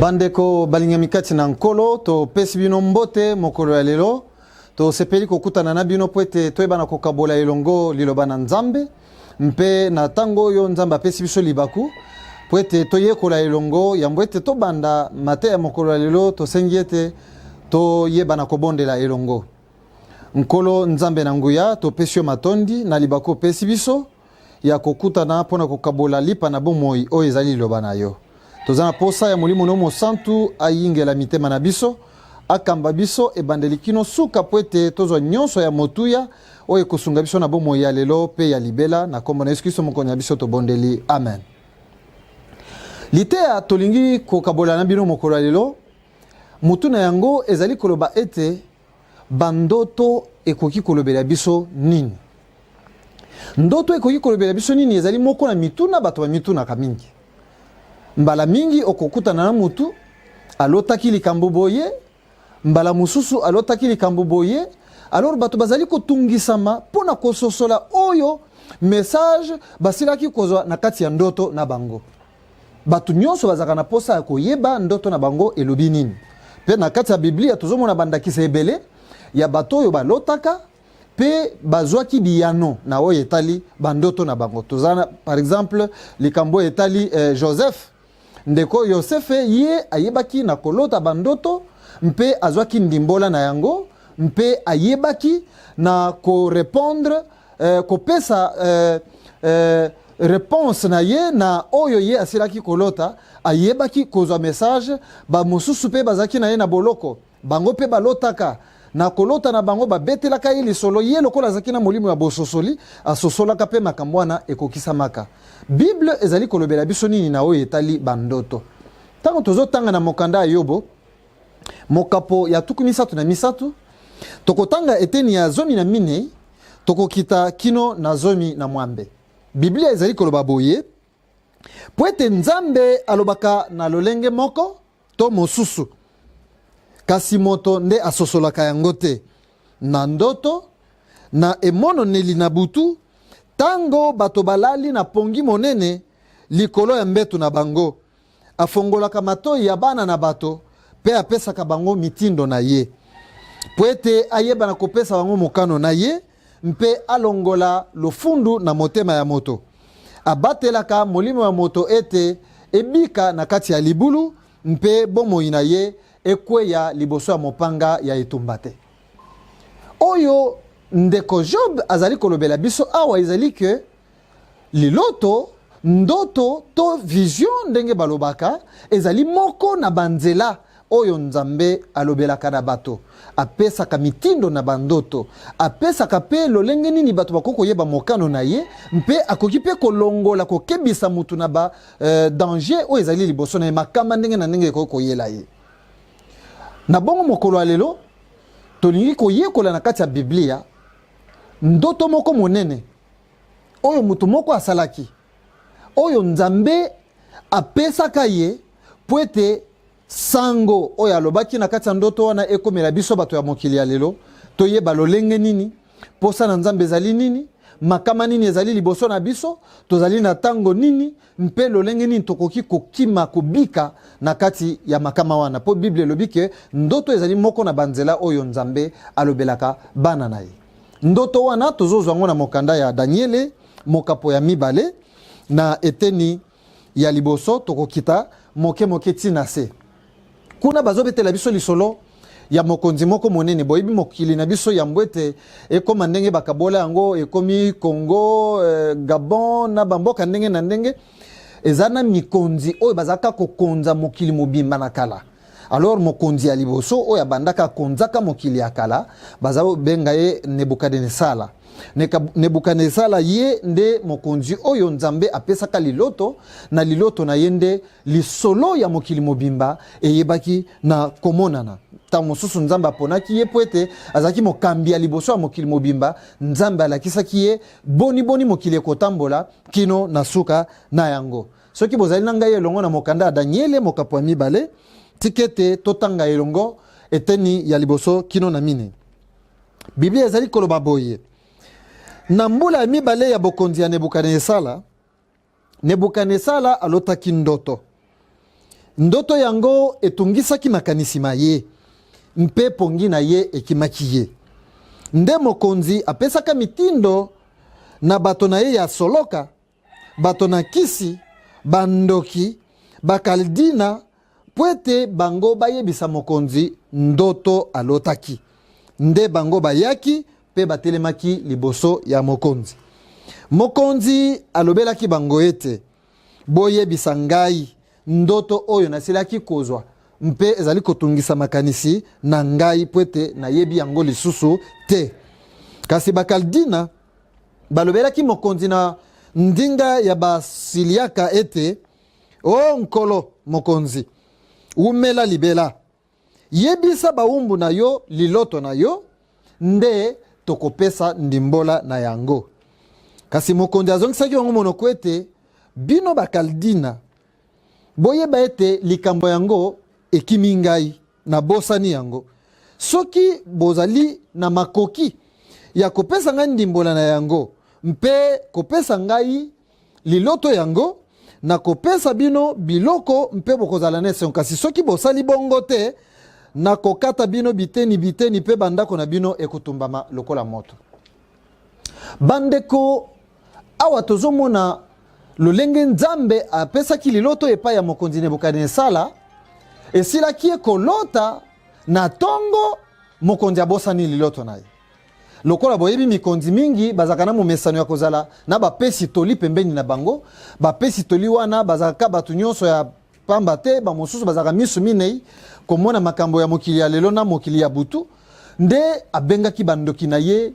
Bandeko balingami kati na Nkolo, topesi bino mbote mokolo ya lelo. Tosepeli kokutana na bino mpo ete toyebana kokabola elongo liloba na Nzambe, mpe na ntango oyo Nzambe apesi biso libaku mpo ete toyekola elongo. Yambo ete tobanda mateya mokolo ya lelo, tosengi ete toyebana kobondela elongo. Nkolo Nzambe na nguya, topesi yo matondi na libaku opesi biso ya kokutana mpo na kokabola lipa na bomoi oyo ezali liloba na yo. Toza na posa ya Molimo no Mosantu ayingela mitema na biso, akamba biso ebandeli kino suka mpo ete tozwa nyonso ya motuya oyo ekosunga biso na bomoi ya lelo mpe ya libela. Na nkombo na Yesu Kristo Mokonzi na biso tobondeli, amen. Liteya tolingi kokabola na bino mokolo ya lelo, motu na yango ezali koloba ete bandoto ekoki kolobela biso nini? Ndoto ekoki kolobela biso nini? Ezali moko na mituna bato bamitunaka mingi. Mbala mingi okokutana na mutu alotaki likambo boye, mbala mosusu alotaki likambo boye. Alors bato bazali kotungisama mpo na kososola oyo message basilaki kozwa na kati ya ndoto na bango. Bato nyonso bazalaka na mposa ya koyeba ndoto na bango elobi nini. Mpe na kati ya Biblia tozomona bandakisa ebele ya bato oyo balotaka mpe bazwaki biyano na oyo etali bandoto na bango. Toza na, par exemple, likambo oyo etali Joseph. Ndeko Yosefe ye ayebaki na kolota bandoto mpe azwaki ndimbola na yango mpe ayebaki na korepondre kopesa reponse na ye na oyo ye asilaki kolota. Ayebaki kozwa message. Bamosusu mpe bazalaki na ye na boloko, bango mpe balotaka. Na kolota na bango babetelaka ye lisolo. Ye lokola azalaki na molimo ya bososoli, asosolaka mpe makambo wana ekokisamaka. Bible ezali kolobela biso nini na oyo etali bandoto? Ntango tozotanga na mokanda ya Yobo, mokapo ya 33, tokotanga eteni ya 14, tokokita kino na 16. Biblia ezali koloba boye: po ete Nzambe alobaka na lolenge moko to mosusu, kasi moto nde asosolaka yango te. Na ndoto, na emononeli na butu, tango bato balali na pongi monene likolo ya mbeto na bango, afongolaka matoi ya bana na bato mpe apesaka bango mitindo na ye, po ete ayeba na kopesa bango mokano na ye mpe alongola lofundu na motema ya moto. Abatelaka molimo ya moto ete ebika na kati ya libulu mpe bomoi na ye ekweya liboso ya mopanga ya etumba te. Oyo ndeko Job azali kolobela biso awa ezali ke liloto, ndoto to vision ndenge balobaka, ezali moko na banzela oyo Nzambe alobelaka na bato. Apesaka mitindo na bandoto, apesaka mpe lolenge nini bato bakoki koyeba mokano na ye, mpe akoki mpe kolongola, kokebisa moto na ba danger oyo ezali liboso na ye, makama ndenge na ndenge ekoki koyela ye. Na bongo mokolo ya lelo tolingi koyekola na kati ya Biblia ndoto moko monene oyo moto moko asalaki, oyo Nzambe apesaka ye mpo ete sango oyo alobaki na kati ya ndoto wana ekomela biso bato ya mokili ya lelo, toyeba lolenge nini posa na Nzambe ezali nini, makama nini ezali liboso na biso, tozali na tango nini, mpe lolenge nini tokoki kokima kobika na kati ya makama wana. Mpo Bible elobi ke ndoto ezali moko na banzela oyo Nzambe alobelaka bana na ye. Ndoto wana tozozwa yango na mokanda ya Daniele, mokapo ya 2, na eteni ya liboso, tokokita moke moke ti na se. Kuna bazobetela biso lisolo ya mokonzi moko monene. Boyebi mokili na biso yambo ete ekoma ndenge bakabola yango, ekomi Congo, Gabon na bamboka ndenge na ndenge, eza na mikonzi oyo bazalaka kokonza mokili mobimba na kala. Alors mokonzi ya liboso oyo abandaka akonzaka mokili ya kala, baza kobenga ye Nebukadnesala. Nebukadnesala ye nde mokonzi oyo Nzambe apesaka liloto, na liloto na ye nde lisolo ya mokili mobimba eyebaki na komonana. Ntango mosusu Nzambe aponaki ye mpo ete azalaki mokambi ya liboso ya mokili mobimba. Nzambe alakisaki ye boni boni mokili ekotambola kino na suka na yango. Soki bozali na ngai elongo na mokanda ya Daniele mokapo ya 2, tika ete totanga elongo eteni ya liboso kino na 4. Biblia ezali koloba boye: na mbula ya 2 ya bokonzi ya Nebukadnesala, Nebukadnesala alotaki ndoto. Ndoto yango etungisaki makanisi ma ye, mpe pongi na ye ekimaki ye. Nde mokonzi apesaka mitindo na bato na ye ya soloka, bato na nkisi, bandoki, Bakaldina, mpo ete bango bayebisa mokonzi ndoto alotaki. Nde bango bayaki mpe batelemaki liboso ya mokonzi. Mokonzi alobelaki bango ete, Boyebisa ngai ndoto oyo nasilaki kozwa mpe ezali kotungisa makanisi na ngai, mpo ete nayebi yango lisusu te. Kasi Bakaldina balobelaki mokonzi na ndinga ya Basiliaka ete, O nkolo mokonzi, wumela libela! Yebisa bawumbu na yo liloto na yo, nde tokopesa ndimbola na yango. Kasi mokonzi azongisaki bango monoko ete, Bino Bakaldina, boyeba ete likambo yango ekimi ngai, nabosani yango. Soki bozali na makoki ya kopesa ngai ndimbola na yango mpe kopesa ngai liloto yango, nakopesa bino biloko mpe bokozala na esengo. Kasi soki bosali bongo te, nakokata bino biteni biteni mpe bandako na bino ekotumbama lokola moto. Bandeko, awa tozomona lolenge Nzambe apesaki liloto epai ya mokonzi Nebukadnesala. Esilaki ye kolota na ntongo, mokonzi abosani liloto na ye. Lokola boyebi, mikonzi mingi bazalaka na momesano ya kozala na bapesi toli pembeni na bango. Bapesi toli wana bazalaka bato nyonso ya pamba te, bamosusu bazalaka miso minei komona makambo ya mokili ya lelo na mokili ya butu. Nde abengaki bandoki na ye,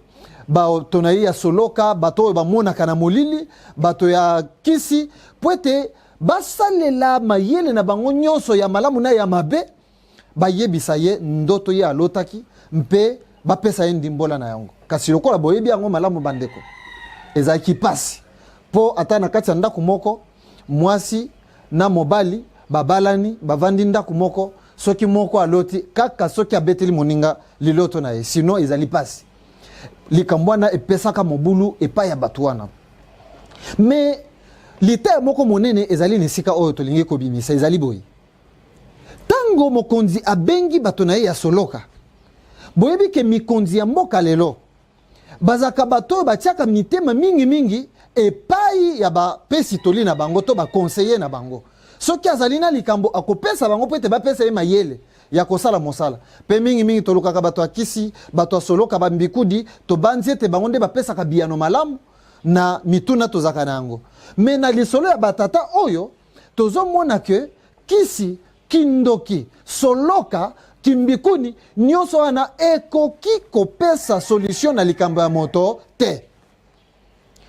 bato na ye ya soloka, bato oyo bamonaka na molili, bato ya kisi, mpo ete basalela mayele na bango nyonso ya malamu na ya mabe, bayebisa ye ndoto ye alotaki mpe bapesa ye ndimbola na yango. Kasi lokola boyebi yango malamu bandeko, ezalaki mpasi mpo ata na kati ya ndako moko, mwasi na mobali babalani, bavandi ndako moko, soki moko aloti kaka soki abeteli moninga liloto na ye, sino ezali mpasi. Likambo wana epesaka mobulu epai ya bato wana. Me liteya moko monene ezali na esika oyo tolingi kobimisa ezali boye: ntango mokonzi abengi bato na ye ya soloka, boyebi ke mikonzi ya mboka lelo bazalaka bato oyo batiaka mitema mingimingi epai ya bapesi toli na bango to bakonseye na bango. Soki azali na likambo, akopesa bango mpo ete bapesa ye mayele ya kosala mosala. Mpe mingimingi tolukaka bato ya kisi, bato ya soloka, bambikudi, tobanzi ete bango nde bapesaka biyano malamu na mituna tozalaka na yango. Me na lisolo ya batata oyo, tozomona ke kisi, kindoki, soloka, kimbikuni, nyonso wana ekoki kopesa solution na likambo ya moto te.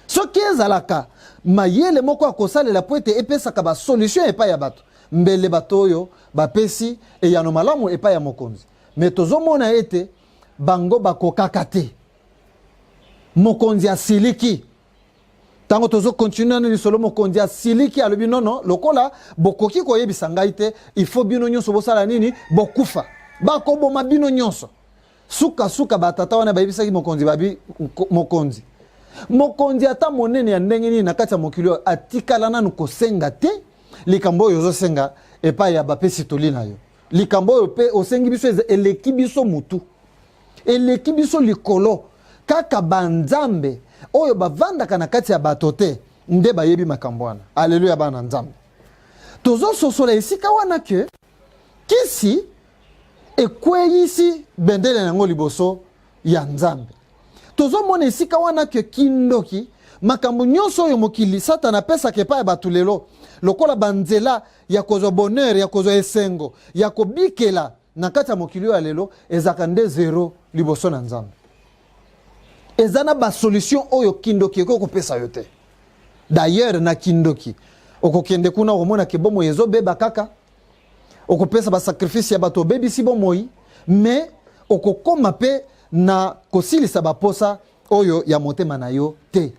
Soki ezalaka mayele moko ya kosalela mpo ete epesaka basolution epai ya bato, mbele bato oyo bapesi eyano malamu epai ya mokonzi. Me tozomona ete bango bakokaka te. Mokonzi asiliki. Ntango tozokontinue na lisolo, mokonzi asiliki, alobi nono, lokola bokoki koyebisa ngai te, ifo bino nyonso bosala nini? Bokufa, bakoboma bino nyonso. Sukasuka batata wana bayebisaki mokonzi, babi mokonzi, mokonzi ata monene ya ndenge nini na kati ya mokili oyo atikala nanu kosenga te likambo oyo ozosenga epai ya bapesi toli na yo. Likambo oyo mpe osengi biso eleki biso mutu, eleki biso likolo. Kaka banzambe oyo bavandaka na kati ya bato te nde bayebi makambo wana. Aleluya, bana Nzambe. Tozososola esika wana ke kisi ekweyisi bendele na yango liboso ya Nzambe. Tozomona esika wana ke kindoki, makambo nyonso oyo mokili Satana apesaka epai ya bato lelo lokola banzela ya kozwa bonheur, ya kozwa esengo, ya kobikela na kati ya mokili oyo ya lelo, ezalaka nde zero liboso na Nzambe. Eza na basolution oyo kindoki ekoki kopesa yo te. D'ailleurs, na kindoki okokende kuna, okomona ke bomoi ezobeba kaka, okopesa basacrifice ya bato, obebisi bomoi, me okokoma mpe na kosilisa baposa oyo ya motema na yo te.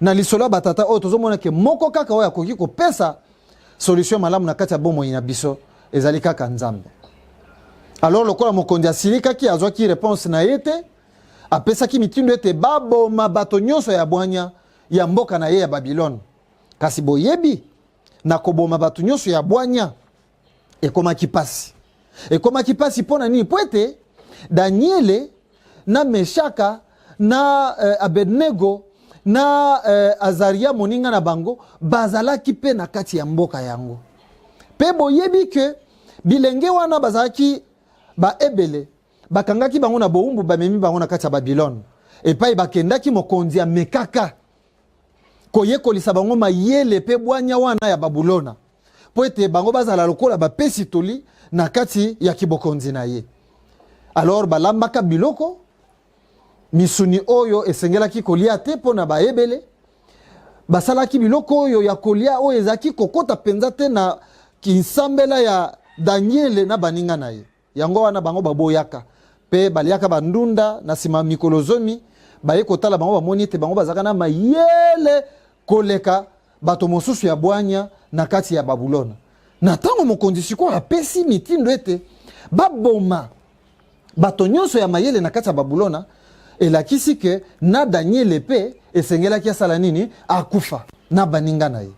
Na lisolo ya batata oyo, tozomona ke moko kaka oyo akoki kopesa solution malamu na kati ya bomoi na biso ezali kaka Nzambe. Alors lokola mokonzi asilikaki, azwaki réponse na ye te, apesaki mitindo ete baboma bato nyonso ya bwanya ya mboka na ye ya Babilone. Kasi boyebi, na koboma bato nyonso ya bwanya, Ekomaki mpasi, ekomaki mpasi mpo na nini? Mpo ete Daniele na Meshaka na Abednego na Azaria moninga na bango bazalaki mpe na kati ya mboka yango. Mpe boyebi ke bilenge wana bazalaki Baebele, bakangaki bango na bowumbu, bamemi bango na kati ya Babilone epai bakendaki. Mokonzi amekaka koyekolisa bango mayele mpe bwanya wana ya Babulona mpo ete bango bazala lokola bapesi toli na kati ya kibokonzi na ye. Alors balambaka biloko misuni oyo esengelaki kolia te mpo na Baebele, basalaki biloko oyo ya kolia oyo ezalaki kokota mpenza te na kinsambela ya Daniele na baninga na ye. Yango wana bango baboyaka mpe baliaka bandunda. Na nsima mikolo 10, baye kotala bango, bamoni ete bango bazalaka na mayele koleka bato mosusu ya bwanya na kati ya Babulona. Na ntango mokonzi sikoyo apesi mitindo ete baboma bato nyonso ya mayele na kati ya Babulona, elakisi ke na Daniele mpe esengelaki asala nini? Akufa na baninga na ye.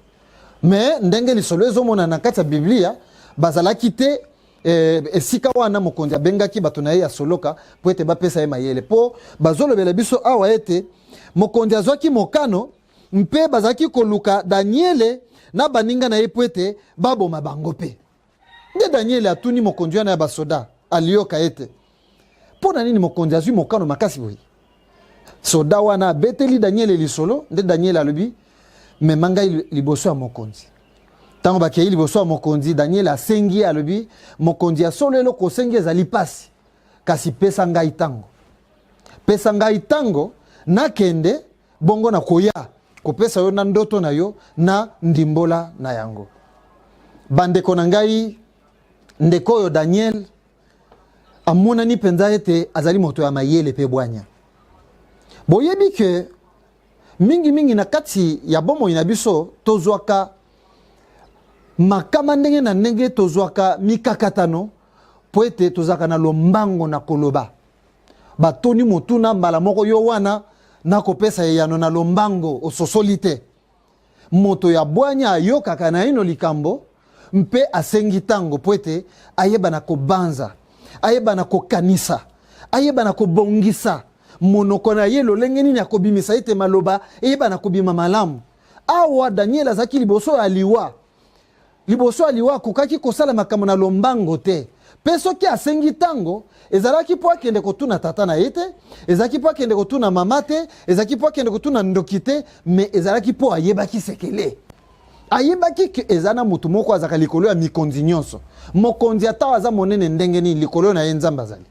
Me ndenge lisolo ezomona na kati ya Biblia, bazalaki te esika wana mokonzi abengaki bato na ye ya soloka mpo ete bapesa ye mayele. Mpo bazolobela biso awa ete mokonzi azwaki mokano mpe bazalaki koluka Daniele na baninga na ye mpo ete baboma bango. Mpe nde Daniele atuni mokonzi wana ya basoda, alioka ete mpo na nini mokonzi azwi mokano makasi boye. Soda wana abeteli Daniele lisolo. Nde Daniele alobi: "Mema ngai liboso ya mokonzi." Ntango bakei liboso ya mokonzi, Daniele asengi, alobi: "Mokonzi, ya solo eloko osengi ezali mpasi, kasi pesa ngai ntango, pesa ngai ntango nakende, bongo nakoya kopesa yo na ndoto na yo na ndimbola na yango." Bandeko na ngai, ndeko oyo Daniel amonani mpenza ete azali moto ya mayele mpe bwanya. Boyebi ke mingimingi na kati ya bomoi na biso tozwaka makama ndenge na ndenge, tozwaka mikakatano mpo ete tozalaka na lombango na koloba. Batoni motuna mbala moko, yo wana nakopesa eyano na lombango, ososoli te. Moto ya bwanya ayokaka naino likambo mpe asengi ntango mpo ete ayeba na kobanza, ayeba na kokanisa, ayeba na kobongisa monoko na ye lolenge nini akobimisa ete maloba eyeba na kobima malamu. Awa Daniel azalaki liboso ya liwa. Liboso ya liwa akokaki kosala makambo na lombango te. Mpe soki asengi ntango, ezalaki mpo akende kotuna tata na ye te, ezalaki mpo akende kotuna mama te, ezalaki mpo akende kotuna ndoki te, me ezalaki mpo ayebaki sekele. Ayebaki ke eza na motu moko azalaka likolo ya mikonzi nyonso. Mokonzi ata aza monene ndenge nini, likolo na ye Nzambe azali.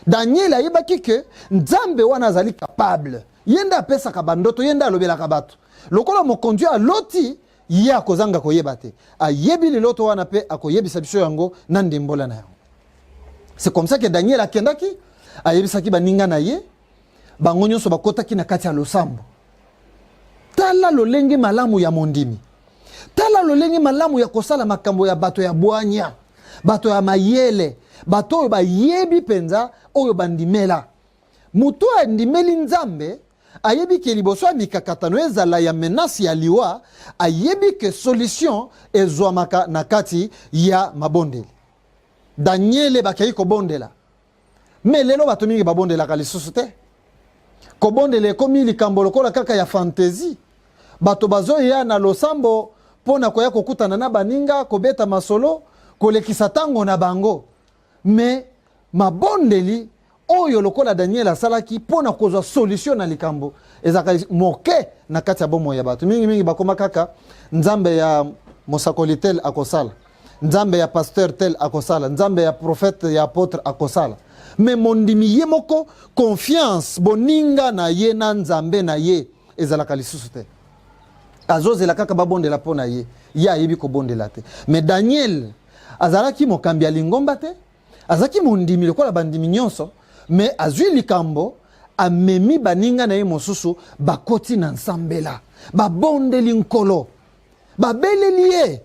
Daniel ayebaki ke Nzambe wana azali capable, ye nde apesaka bandoto, ye nde alobelaka bato. Lokola mokonzi oyo aloti, ye akozanga koyeba te. Ayebi liloto wana mpe akoyebisa biso yango na ndimbola na yango. C'est comme ça que Daniel akendaki, ayebisaki baninga na ye, bango nyonso bakotaki na kati ya losambo. Tala lolenge malamu ya mondimi, tala lolenge malamu ya kosala makambo ya bato ya bwanya, bato ya mayele, bato oyo bayebi mpenza oyo bandimela. Moto oyo andimeli Nzambe ayebi ke liboso ya mikakatano, ezala ya menace ya liwa, ayebi ke solution ezwamaka na kati ya mabondeli. Daniele bakei kobondela. Me lelo bato mingi babondelaka lisusu te. Kobondela ekomi likambo lokola kaka ya fantaisie. Bato bazoya na losambo mpo na koya kokutana na baninga, kobeta masolo, kolekisa ntango na bango. Me mabondeli oyo lokola Daniel asalaki mpo na kozwa solution na likambo ezalaka moke na kati ya bomoi ya bato mingimingi. Bakoma kaka Nzambe ya mosakoli tel akosala, Nzambe ya pasteur tel akosala, Nzambe ya prophète, ya apôtre akosala. Me mondimi ye moko, confiance, boninga na ye na Nzambe na ye ezalaka lisusu te. Azozela kaka babondela mpo na ye, ye ayebi kobondela te. Me Daniel azalaki mokambi ya lingomba te, azalaki mondimi lokola bandimi nyonso. Me azwi likambo, amemi baninga na ye mosusu, bakoti na nsambela, babondeli Nkolo, babeleli ye.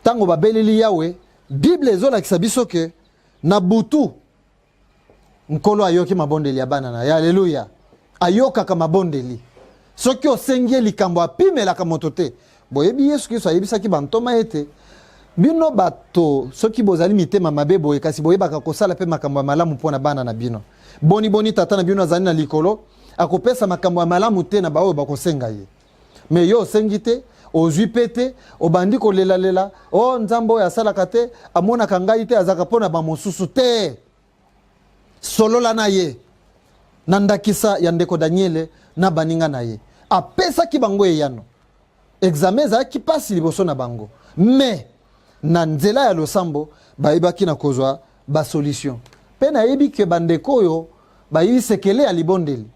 Ntango babeleli Yawe, Bible ezolakisa biso ke na butu Nkolo ayoki mabondeli ya bana na ye. Aleluya! Ayokaka mabondeli. Soki osengi ye likambo, apimelaka moto te. Boyebi, Yesu Kristo ayebisaki bantoma ete Bino bato, soki bozali mitema mabe boye, kasi boyebaka kosala mpe makambo ya malamu mpo na bana na bino, boni boni Tata na bino azali na likolo akopesa makambo ya malamu te na baoyo bakosenga ye? Me yo osengi te, ozwi mpe te, obandi kolelalela: o oh, Nzambe oyo asalaka te, amonaka ngai te, azalaka mpo na bamosusu te. Solola na ye na ndakisa ya ndeko Daniele na baninga na ye. Apesaki bango eyano. Examen ezalaki mpasi liboso na bango, me na nzela ya losambo bayebaki na kozwa basolution. Mpe nayebi ke bandeko oyo bayebi sekele ya libondeli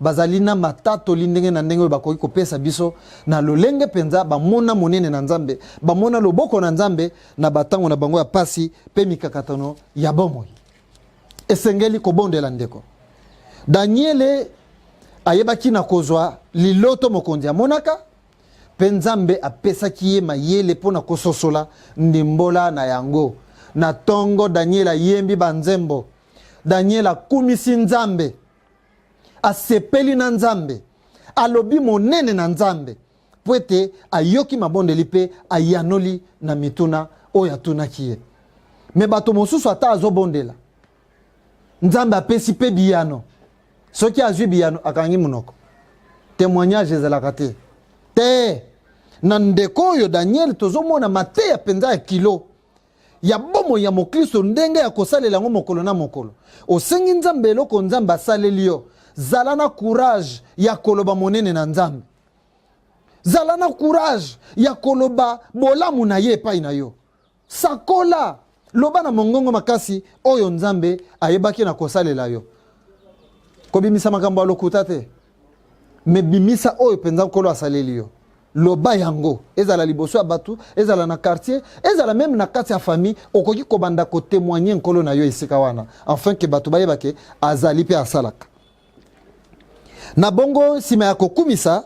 bazali na matatoli ndenge na ndenge oyo bakoki kopesa biso na lolenge mpenza bamona monene na Nzambe, bamona loboko na Nzambe na batango na bango ya pasi mpe mikakatano ya bomoi. Esengeli kobondela. Ndeko Daniele ayebaki na kozwa liloto mokonzi amonaka, mpe Nzambe apesaki ye mayele mpo na kososola ndimbola na yango. Na ntongo, Daniele ayembi banzembo. Daniele akumisi Nzambe, asepeli na Nzambe, alobi monene na Nzambe mpo ete ayoki mabondeli mpe ayanoli na mituna oyo atunaki ye. Me bato mosusu, ata azobondela, Nzambe apesi mpe biyano, soki azwi biyano, akangi monoko, témoignage ezalaka te. Te, na ndeko oyo Daniel, tozomona mateya mpenza ya kilo ya bomoi ya moklisto, ndenge ya kosalela yango mokolo na mokolo. Osengi Nzambe eloko, Nzambe asaleli yo, zala na courage ya koloba monene na Nzambe, zala na courage ya koloba bolamu na ye epai na yo. Sakola, loba na mongongo makasi oyo Nzambe ayebaki na kosalela yo. Kobimisa makambo ya lokuta te, me bimisa oyo mpenza Nkolo asaleli yo. Loba yango, ezala liboso ya bato, ezala na quartier, ezala meme na kati ya famille. Okoki kobanda kotémoigne Nkolo na yo esika wana, afin ke bato bayeba ke azali mpe asalaka. Na bongo, nsima ya kokumisa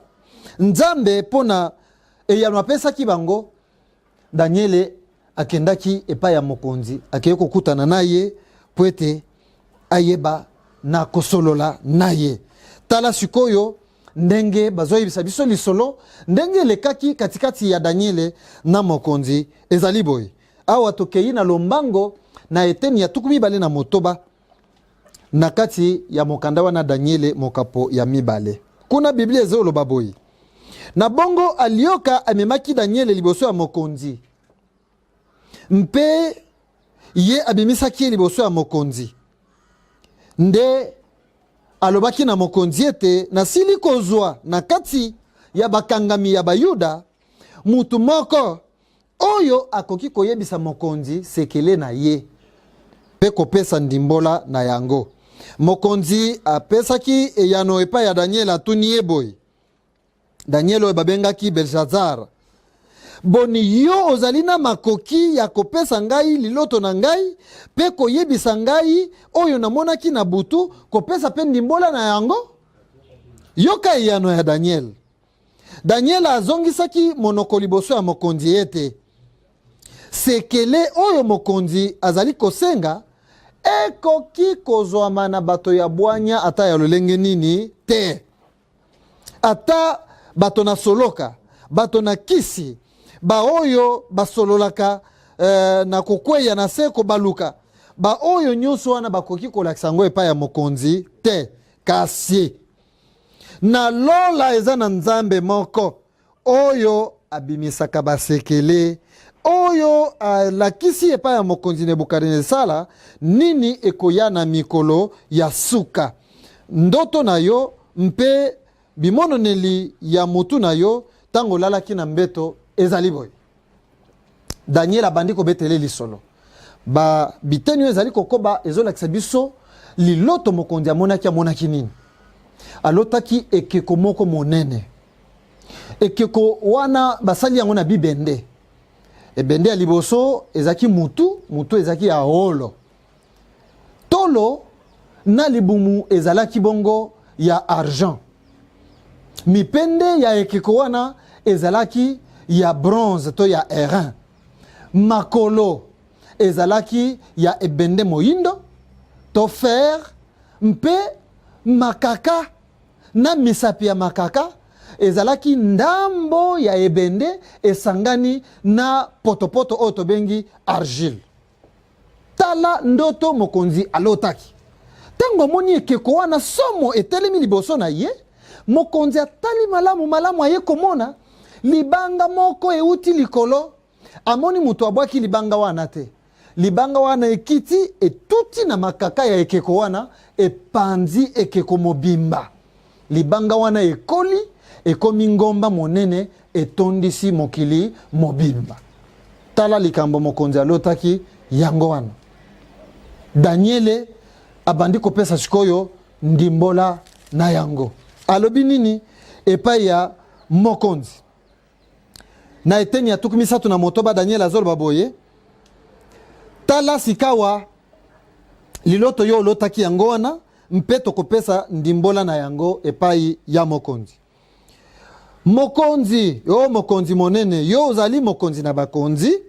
Nzambe mpo na eyano apesaki bango, Daniele akendaki epai ya mokonzi, akei kokutana na ye mpo ete ayeba na kosolola na ye. Tala sikoyo ndenge bazoyebisa biso lisolo ndenge elekaki katikati ya Daniele na mokonzi. Ezali boye: awa tokei na lombango na eteni ya 26 na kati ya mokanda wana Daniele, mokapo ya 2. Kuna Biblia ezoloba boye: Na bongo Alioka amemaki Daniele liboso ya mokonzi, mpe ye abimisaki ye liboso ya mokonzi. Nde alobaki na mokonzi ete: Nasili kozwa na kati ya bakangami ya Bayuda mutu moko oyo akoki koyebisa mokonzi sekele na ye mpe kopesa ndimbola na yango. Mokonzi apesaki eyano epai ya Daniele, atuni ye boye, Daniele oyo babengaki Belshazar: Boni, yo ozali na makoki ya kopesa ngai liloto na ngai mpe koyebisa ngai oyo namonaki na butu, kopesa mpe ndimbola na yango? Yoka eyano ya Daniele. Daniele azongisaki monoko liboso ya mokonzi ete: Sekele oyo mokonzi azali kosenga ekoki kozwama na bato ya bwanya ata ya lolenge nini te, ata bato na soloka, bato na kisi, baoyo basololaka na kokweya na se kobaluka, baoyo nyonso wana bakoki kolakisa yango epai ya mokonzi te. Kasi na lola eza na Nzambe moko oyo abimisaka basekele, oyo alakisi epai ya mokonzi Nebukadnesala nini ekoya na mikolo ya suka. Ndoto na yo mpe bimononeli ya motu na yo ntango olalaki na mbeto ezali boye. Daniel abandi kobetele lisolo. Ba biteni oyo ezali kokoba ezolakisa biso liloto mokonzi amonaki. Amonaki nini? Alotaki ekeko moko monene. Ekeko wana basali yango na bibende. Ebende ya liboso ezalaki mutu, mutu ezalaki ya wolo, tolo na libumu ezalaki bongo ya argent, mipende ya ekeko wana ezalaki ya bronze to ya airain, makolo ezalaki ya ebende moyindo to fer, mpe makaka na misapi ya makaka ezalaki ndambo ya ebende esangani na potopoto oyo tobengi argile. Tala ndoto mokonzi alotaki. Ntango amoni ekeko wana somo etelemi liboso na ye, mokonzi atali malamu malamu, aye komona libanga moko euti likolo. Amoni moto abwaki libanga wana te. Libanga wana ekiti, etuti na makaka ya ekeko wana, epanzi ekeko mobimba. Libanga wana ekoli, ekomi ngomba monene, etondisi mokili mobimba. Tala likambo mokonzi alotaki yango wana. Daniele abandi kopesa sikoyo ndimbola na yango. Alobi nini epai ya mokonzi? Na eteni ya 36, Daniele azoloba boye: Tala sikawa liloto yo olotaki yango wana, mpe tokopesa ndimbola na yango epai ya mokonzi. Mokonzi, yo mokonzi monene, yo ozali mokonzi na bakonzi,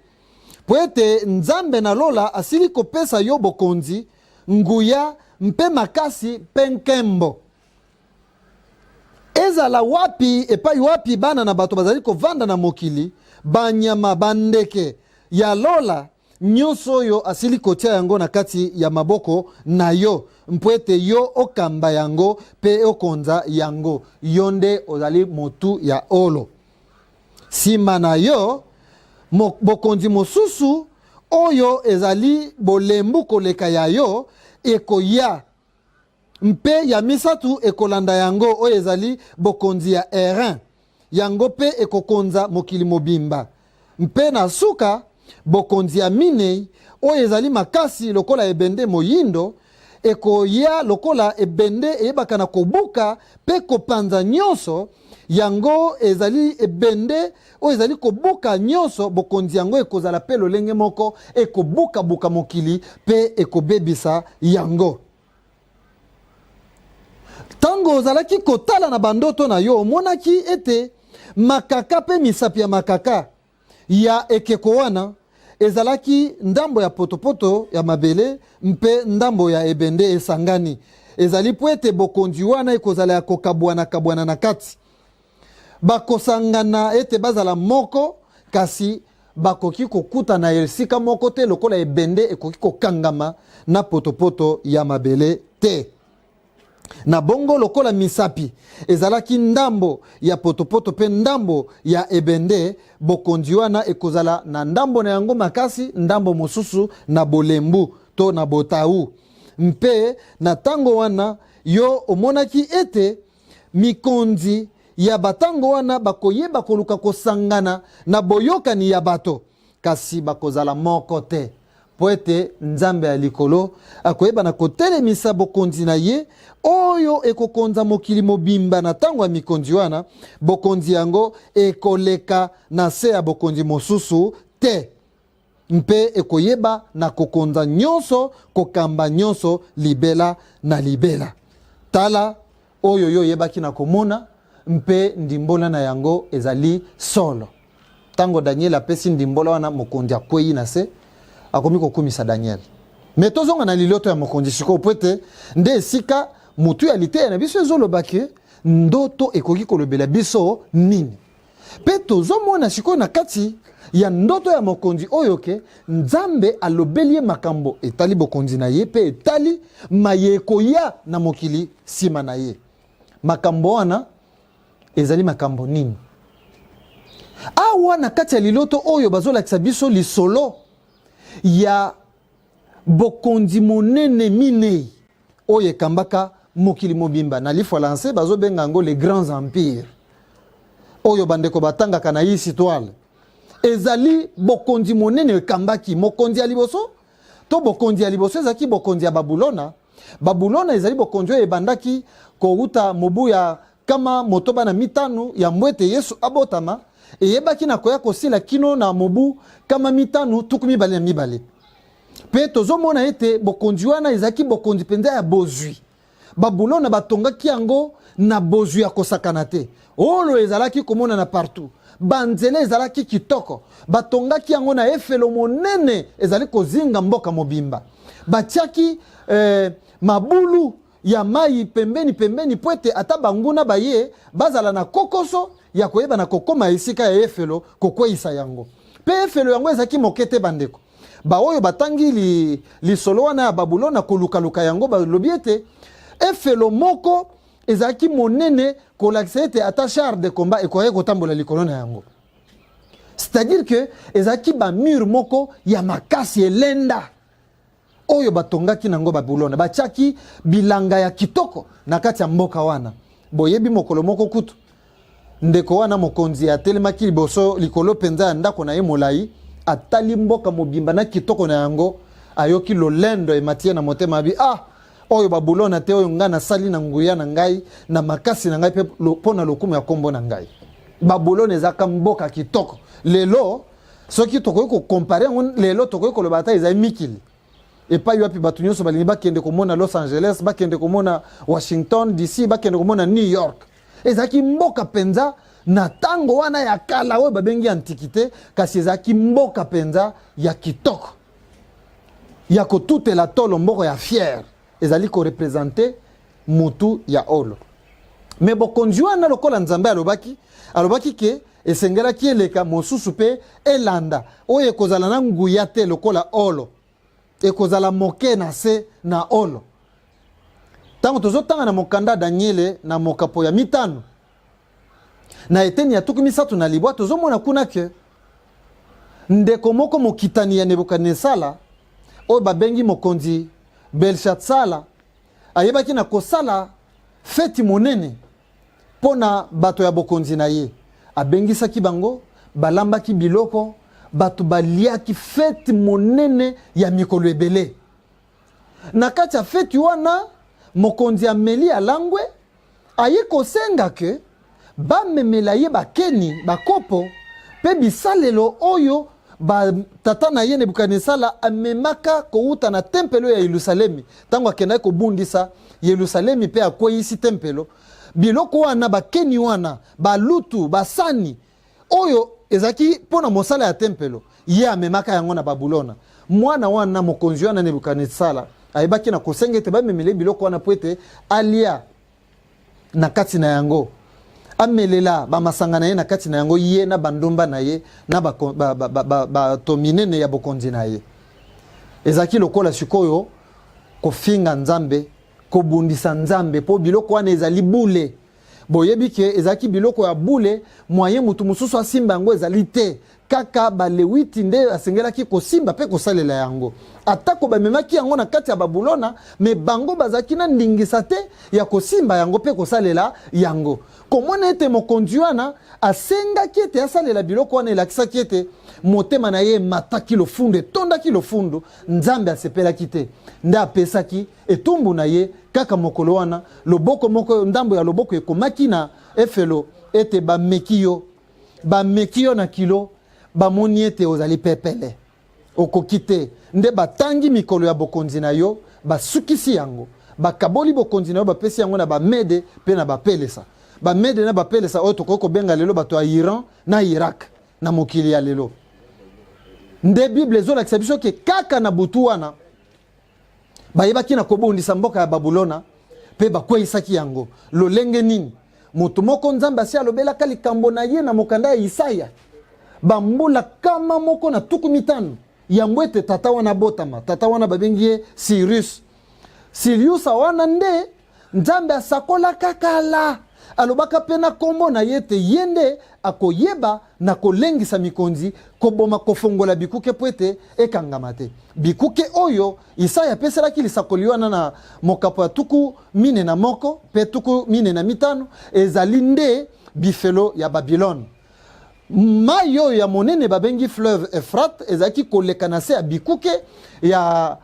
mpo ete Nzambe na lola asili kopesa yo bokonzi, nguya mpe makasi mpe nkembo. Ezala wapi epai wapi bana na bato bazali kovanda na mokili, banyama, bandeke ya lola, nyonso oyo asili kotia yango na kati ya maboko na yo, mpo ete yo okamba yango mpe okonza yango. Yo nde ozali motu ya olo. Nsima na yo, bokonzi mosusu oyo ezali bolembu koleka ya yo ekoya, Mpe ya misato ekolanda yango, oyo ezali bokonzi ya Erin, yango mpe ekokonza mokili mobimba. Mpe na suka, bokonzi ya minei, oyo ezali makasi lokola ebende moyindo, ekoya lokola ebende eyebaka na kobuka mpe kopanza nyonso, yango ezali ebende oyo ezali kobuka nyonso. Bokonzi yango ekozala mpe lolenge moko, ekobukabuka mokili mpe ekobebisa yango. Ntango ozalaki kotala na bandoto na yo, omonaki ete makaka mpe misapi ya makaka ya ekeko wana ezalaki ndambo ya potopoto ya mabele mpe ndambo ya ebende esangani. Ezali mpo ete bokonzi wana ekozala ya kokabwana-kabwana na kati. Bakosangana ete bazala moko, kasi bakoki kokutana esika moko te lokola ebende ekoki kokangama na potopoto ya mabele te. Na bongo, lokola misapi ezalaki ndambo ya potopoto mpe ndambo ya ebende, bokonzi wana ekozala na ndambo na yango makasi, ndambo mosusu na bolembu to na botau. Mpe na ntango wana yo omonaki ete mikonzi ya batango wana bakoyeba koluka kosangana na boyokani ya bato, kasi bakozala moko te, mpo ete Nzambe ya likolo akoyeba na kotelemisa bokonzi na ye oyo ekokonza mokili mobimba na ntango ya mikonzi wana. Bokonzi yango ekoleka na se ya bokonzi mosusu te, mpe ekoyeba na kokonza nyonso, kokamba nyonso libela na libela. Tala oyo yo oyebaki na komona, mpe ndimbola na yango ezali solo. Ntango Daniel apesi ndimbola wana, mokonzi akwei na se, akomi kokumisa Daniel. Me tozonga na liloto ya mokonzi sikoyo, mpo ete nde esika motu ya liteya na biso ezoloba ke ndoto ekoki kolobela biso nini. Mpe tozomona sikoyo na kati ya ndoto ya mokonzi oyo ke Nzambe alobeli ye makambo etali bokonzi na ye mpe etali maye ekoya na mokili nsima na ye. Makambo wana ezali makambo nini? Awa na kati ya liloto oyo bazolakisa biso lisolo ya bokonzi monene minei oyo ekambaka mokili mobimba. Na lifalanse bazobenga yango les grands empires, oyo bandeko batangaka na histoire. Ezali bokonzi monene ekambaki mokonzi ya liboso to bokonzi ya liboso ezalaki bokonzi ya Babulona. Babulona ezali bokonzi oyo ebandaki kowuta mobu ya 605 yambo ete Yesu abotama, eyebaki na koya kosila kino na mobu 522. Mpe tozomona ete bokonzi wana ezalaki bokonzi mpenza ya bozwi. Babulona batongaki yango na bozwi ya kosakana te. Olo ezalaki komonana partout, banzela ezalaki kitoko, batongaki yango na efelo monene ezali kozinga mboka mobimba. Batiaki mabulu. ya mai pembeni pembeni mpo ete ata banguna baye bazala na kokoso ya koyeba na kokoma esika ya efelo kokweisa yango. Mpe efelo yango ezalaki moke te bandeko. Baoyo batangi li, lisolo wana ya Babulona kolukaluka yango balobi ete efelo moko ezalaki monene kolakisa ete ata char de combat ekokaki kotambola likolo na yango. C'est-à-dire que ezalaki ba mur moko ya makasi elenda oyo batongaki nango Babulona, batiaki bilanga ya kitoko na kati ya mboka wana. Boyebi mokolo moko kutu ndeko wana mokonzi atelemaki liboso likolo mpenza ya ndako na ye molai, atali mboka mobimba na kitoko na yango, ayoki lolendo emati ye na motema, abi ah, oyo Babulona te, oyo ngai nasali na nguya na ngai na makasi na ngai mpe mpo na lokumu ya nkombo na ngai. Babulona ezalaka mboka kitoko. Lelo soki tokoki kokompare yango lelo, tokoki koloba ata ezali mikili epai wapi bato nyonso balingi bakende komona Los Angeles, bakende komona Washington DC, bakende komona New York. Ezalaki mboka mpenza na ntango wana ya kala oyo babengi antikite, kasi ezalaki mboka mpenza ya kitoko ya kotutela tolo, mboka ya fiere, ezali korepresente mutu ya olo. Me bokonzi wana, lokola Nzambe alobaki, alobaki ke esengelaki eleka mosusu mpe elanda oyo ekozala na nguya te lokola olo, ekozala moke na se na olo. Ntango tozotanga na mokanda Danyele na mokapo ya 5 na eteni ya 39, tozomona kuna ke ndeko moko mokitani ya Nebukadnesala oyo babengi mokonzi Belshatsala ayebaki na kosala feti monene mpo na bato ya bokonzi na ye. Abengisaki bango, balambaki biloko, bato baliaki, feti monene ya mikolo ebele. Na kati ya feti wana, mokonzi ameli alangwe, aye kosenga ke bamemela ye bakeni, bakopo mpe bisalelo oyo batata na ye Nebukadnesala amemaka kowuta na tempelo ya Yelusalemi ntango akendaki kobundisa Yelusalemi mpe akweyisi tempelo. Biloko wana, bakeni wana, balutu, basani oyo ezalaki mpo na mosala ya tempelo, ye amemaka yango na Babulona. Mwana wana, mokonzi wana Nebukadnesala, ayebaki na kosenga ete bamemele biloko wana mpo ete alia na kati na yango, amelela bamasanga na ye na kati na yango, ye na bandumba na ye na bato ba, ba, ba, ba, minene ya bokonzi na ye. Ezalaki lokola sikoyo kofinga Nzambe, kobundisa Nzambe, mpo biloko wana ezali bule. Boyebi ke ezalaki biloko ya bule, moyen moto mosusu asimba yango ezali te. Kaka Balewiti nde asengelaki kosimba mpe kosalela yango. Atako bamemaki yango na kati ya Babulona, me bango bazalaki na ndingisa te ya kosimba yango mpe kosalela yango. Komona ete mokonzi wana asengaki ete asalela biloko wana elakisaki ete motema na ye emataki lofundu, etondaki lofundu. Nzambe asepelaki te, nde apesaki etumbu na ye kaka mokolo wana. Loboko moko, ndambo ya loboko ekomaki na efelo ete bameki yo, bameki yo na kilo, bamoni ete ozali pepele, okoki te, nde batangi mikolo ya bokonzi na yo, basukisi yango, bakaboli bokonzi na yo, bapesi yango na Bamede mpe na Bapelesa. Bamede na Bapelesa oyo tokoki kobenga lelo bato ya Iran na Irak na mokili ya lelo. Nde Bible ezolakisa biso ke kaka na butu wana bayebaki na kobundisa mboka ya Babulona mpe bakweisaki yango. Lolenge nini? Moto moko Nzambe asi alobelaka likambo na ye na mokanda ya Isaya bambula 150 yambo ete tata wana abotama. Tata wana babengi ye Cyrus. Siriusa wana nde Nzambe asakolaka kala, alobaka mpe na nkombo na ye ete ye nde akoyeba na kolengisa mikonzi, koboma, kofongola bikuke mpo ete ekangama te. Bikuke oyo Isaya apeselaki lisakoli wana na mokapo ya 41 mpe 45 ezali nde bifelo ya Babilone. Mai oyo ya monene babengi fleuve Efrate ezalaki koleka na se ya bikuke ya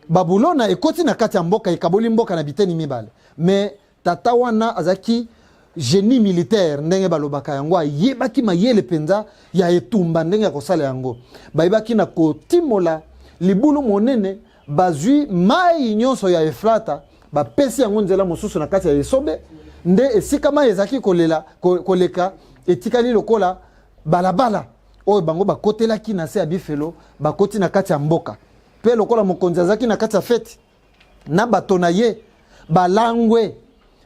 Babulona, ekoti na kati ya mboka, ekaboli mboka na biteni mibale. Me tata wana azalaki génie militaire, ndenge balobaka yango, ayebaki mayele mpenza ya etumba, ndenge ya kosala yango. Bayebaki na kotimola libulu monene, bazwi mai nyonso ya Efrata, bapesi yango nzela mosusu na kati ya esobe, nde esika mai ezalaki kolela, koleka etikali lokola balabala oyo bango bakotelaki na se ya bifelo, bakoti na kati ya mboka. Mpe lokola mokonzi azalaki na kati ya feti na bato na ye, Balangwe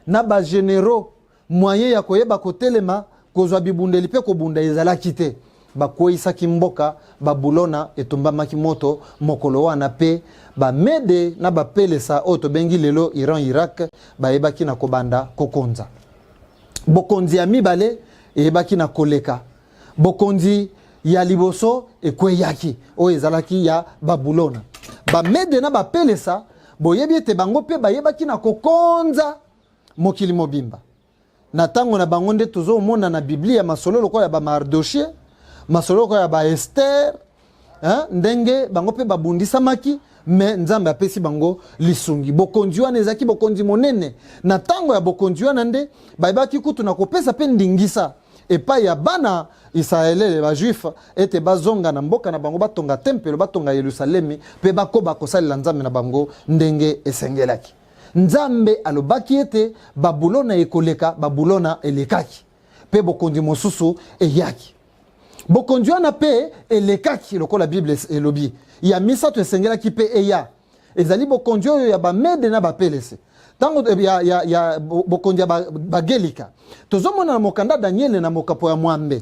na bageneraux, moyen ya koyeba kotelema, kozwa bibundeli mpe kobunda ezalaki te. Bakweyisaki mboka Babulona, etumbamaki moto mokolo wana, mpe Bamede na Bapelesa, oyo tobengi lelo Iran, Irak, bayebaki na kobanda kokonza. Bokonzi ya mibale eyebaki na koleka. Bokonzi ya liboso ekweyaki, oyo ezalaki ya Babulona. Bamede na Bapelesa, boyebi ete bango mpe bayebaki na kokonza mokili mobimba. Na ntango na bango nde tozomona na Biblia masolo lokola ya Bamardochie, masolo lokola ya Baester, ndenge bango mpe babundisamaki, me Nzambe apesi bango lisungi. Bokonzi wana ezalaki bokonzi monene. Na ntango ya bokonzi wana nde bayebaki kutu na kopesa mpe ndingisa epai ya bana Israele, Bajuif, ete bazonga na mboka na bango, batonga tempelo, batonga Yelusalemi mpe bakoba kosalela Nzambe na bango ndenge esengelaki. Nzambe alobaki ete Babulona ekoleka, Babulona elekaki mpe bokonzi mosusu eyaki. Bokonzi wana mpe elekaki lokola Bible elobi. Ya misato esengelaki mpe eya, ezali bokonzi oyo ya Bamede na Bapelese, ntango ya bokonzi ya Bagelika. Tozomona na mokanda Daniele, na mokapo ya 8,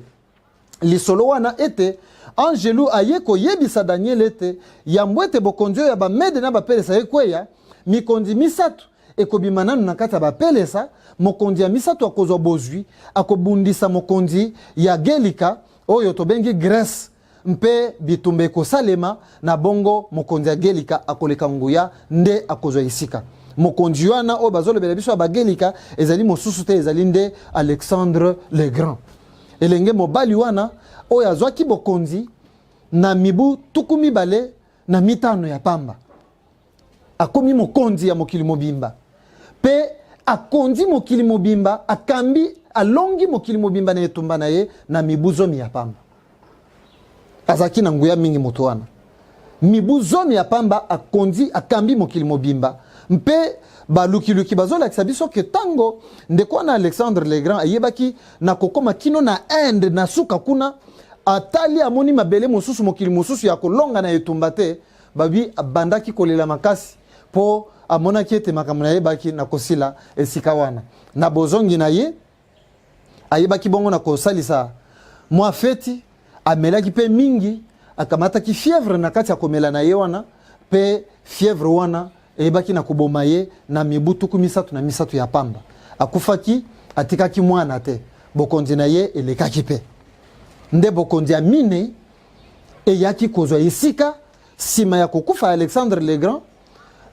lisolo wana ete angelu aye koyebisa Daniele ete yambo ete bokonzi oyo ya Bamede na Bapelesa ekweya, mikonzi misato ekobima nanu na kati ya Bapelesa. Mokonzi ya misato akozwa bozwi, akobundisa mokonzi ya Gelika, oyo tobengi Grèce, mpe bitumba ekosalema. Na bongo mokonzi ya Gelika akoleka nguya, nde akozwa esika. Mokonzi wana oyo bazolobela biso ya Bagelika ezali mosusu te, ezali nde Alexandre le Grand, elenge mobali wana oyo azwaki bokonzi na mibu 25 ya pamba. Akomi mokonzi ya mokili mobimba, mpe akonzi mokili mobimba, akambi, alongi mokili mobimba na etumba na ye na mibu 10 ya pamba. Azalaki na nguya mingi moto wana. Mibu 10 ya pamba, akonzi, akambi mokili mobimba. Mpe balukiluki bazolakisa biso ke ntango ndeko wana Alexandre le Grand ayebaki na kokóma kino na Inde, na suka kuna, atali, amoni mabele mosusu, mokili mosusu ya kolonga na etumba te. Babi abandaki kolela makasi mpo amonaki ete makambo na yebaki na kosila esika wana. Na bozongi na ye, ayebaki bongo na kosalisa mwa feti, amelaki mpe mingi, akamataki fièvre na kati ya komela na ye wana, mpe fièvre wana eyebaki na koboma ye na mibu 33 ya pamba. Akufaki, atikaki mwana te. Bokonzi na ye elekaki, mpe nde bokonzi ya mine eyaki kozwa esika nsima ya kokufa ya Alexandre le Grand.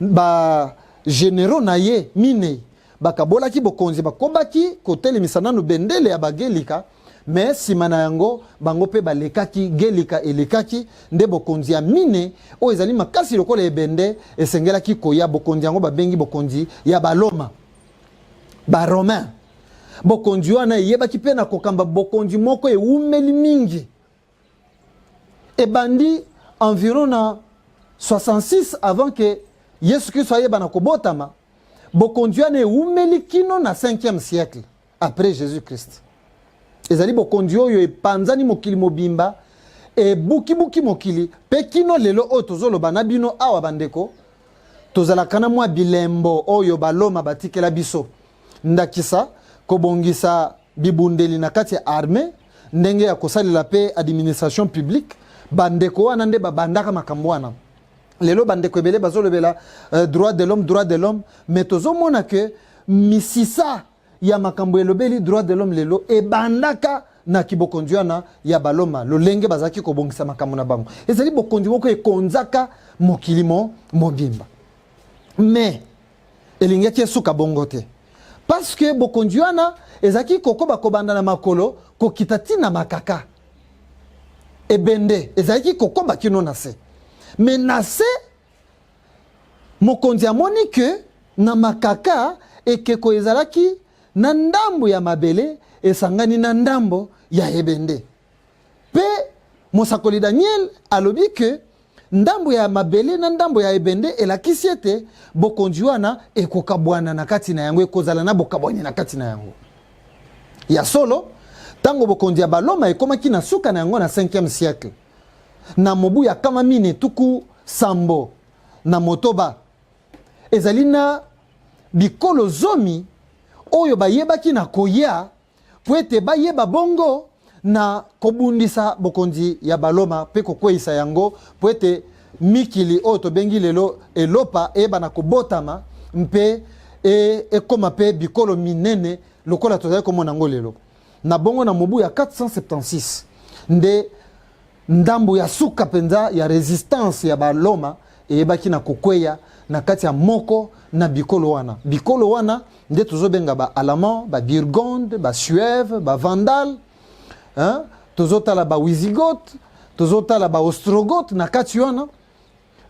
Bagénéraux na ye minei bakabolaki bokonzi, bakobaki kotelemisa nanu bendele ya Bagelika, me nsima na yango bango mpe balekaki, Gelika elekaki. Nde bokonzi ya mine oyo ezali makasi lokola ebende esengelaki koya. Bokonzi yango babengi bokonzi ya Baloma, Baromain. Bokonzi wana eyebaki mpe na kokamba bokonzi moko ewumeli mingi, ebandi environ na 66 avant ke Yesu Kristo ayeba na kobotama. Bokonzi wana ewumeli kino na 5e siècle après Jésus Christ. Ezali bokonzi oyo epanzani mokili mobimba, ebukibuki mokili, mpe kino lelo oyo tozoloba na bino awa, bandeko, tozalaka na mwa bilembo oyo Baloma batikela biso, ndakisa kobongisa bibundeli na kati ya armée, ndenge ya kosalela mpe administration publique. Bandeko wana nde babandaka makambo wana. Lelo bandeko ebele bazolobela droit de l'homme, droit de l'homme, mais tozomona ke misisa ya makambo elobeli droit de l'homme lelo ebandaka na kibokonzi wana ya Baloma, lolenge bazalaki kobongisa makambo na bango. Ezali bokonzi moko ekonzaka mokili mobimba, mais elingaki esuka bongo te, parce que bokonzi wana ezalaki kokoba kobanda na makolo kokita ntina makaka. Ebende ezalaki kokoba kino na se. Me na se, mokonzi amoni ke na makaka ekeko ezalaki na ndambo ya mabele esangani na ndambo ya ebende. Mpe mosakoli Daniel alobi ke ndambo ya mabele na ndambo ya ebende elakisi ete bokonzi wana ekokabwana na kati na yango, ekozala na bokabwani na kati na yango. Ya solo, ntango bokonzi ya Baloma ekomaki na suka na yango na 5e siècle, na mobu ya 476, ezali na bikolo zomi oyo bayebaki na koya mpo ete bayeba bongo na kobundisa bokonzi ya Baloma mpe kokweisa yango, mpo ete mikili oyo tobengi lelo Elopa eyeba na kobotama mpe e, ekoma mpe bikolo minene lokola tozali komona yango lelo. Na bongo na mobu ya 476 nde ndambo ya suka mpenza ya resistance ya Baloma eyebaki na kokweya na kati ya moko na bikolo wana. Bikolo wana nde tozobenga ba Alaman, ba Burgonde, ba Suève, ba Vandale, hein? Tozotala ba Wisigoth, tozotala ba Ostrogoth na kati wana.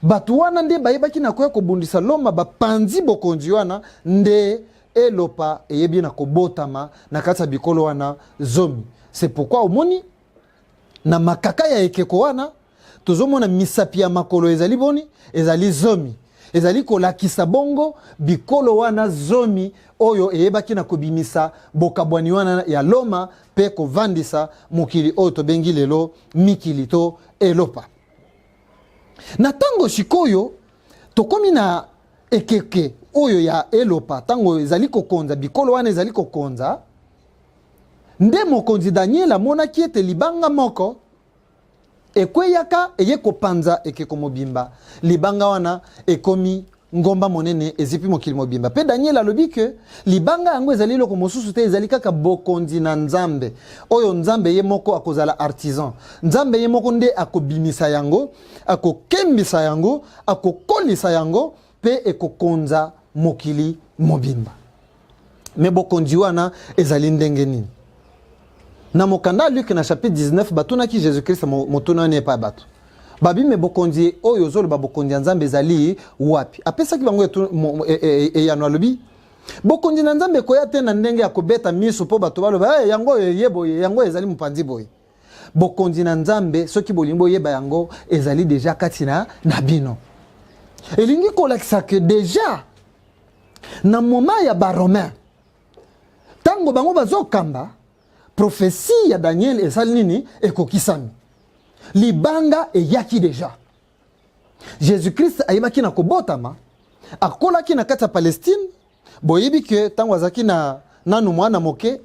Bato wana nde bayebaki na koya kobundisa Loma, bapanzi bokonzi wana nde elopa eyebi na kobotama na kati ya bikolo wana zomi. C'est pourquoi omoni na makaka ya ekeko wana tozomona misapi ya makolo ezali boni? Ezali zomi. Ezali kolakisa bongo bikolo wana zomi oyo eyebaki na kobimisa bokabwani wana ya Loma mpe kovandisa mokili oyo tobengi lelo mikili to Elopa. Na ntango sikoyo tokomi na ekeke oyo ya Elopa, ntango ezali kokonza, bikolo wana ezali kokonza, nde mokonzi Daniele amonaki ete libanga moko ekweyaka eye kopanza ekeko mobimba. Libanga wana ekomi ngomba monene ezipi mokili mobimba. Mpe Daniele alobi ke libanga yango ezali eloko mosusu te, ezali kaka bokonzi na Nzambe, oyo Nzambe ye moko akozala artisan. Nzambe ye moko nde akobimisa yango, akokembisa yango, akokolisa yango mpe ekokonza mokili mobimba. Me bokonzi wana ezali ndenge nini? Na mokanda ya Luc na chapitre 19 batunaki Jésus-Christ motuna wana epai ya bato. Babi me bokonzi oyo ozoloba bokonzi ya Nzambe ezali wapi? Apesaki bango eyano, alobi bokonzi na Nzambe ekoya te na ndenge ya kobeta miso mpo bato baloba hey, yango oyo eye boye, yango oyo ezali mopanzi boye. Bokonzi na Nzambe soki bolingi boyeba yango ezali deja kati na, na bino. Elingi kolakisa ke deja na moment ya baromain ntango bango bazokamba profesi ya Daniel esali nini? Ekokisami. Libanga eyaki deja. Jésus-Christ ayebaki na kobotama, akolaki na kati ya Palestine. Boyebi ke ntango azalaki na nanu mwana moke,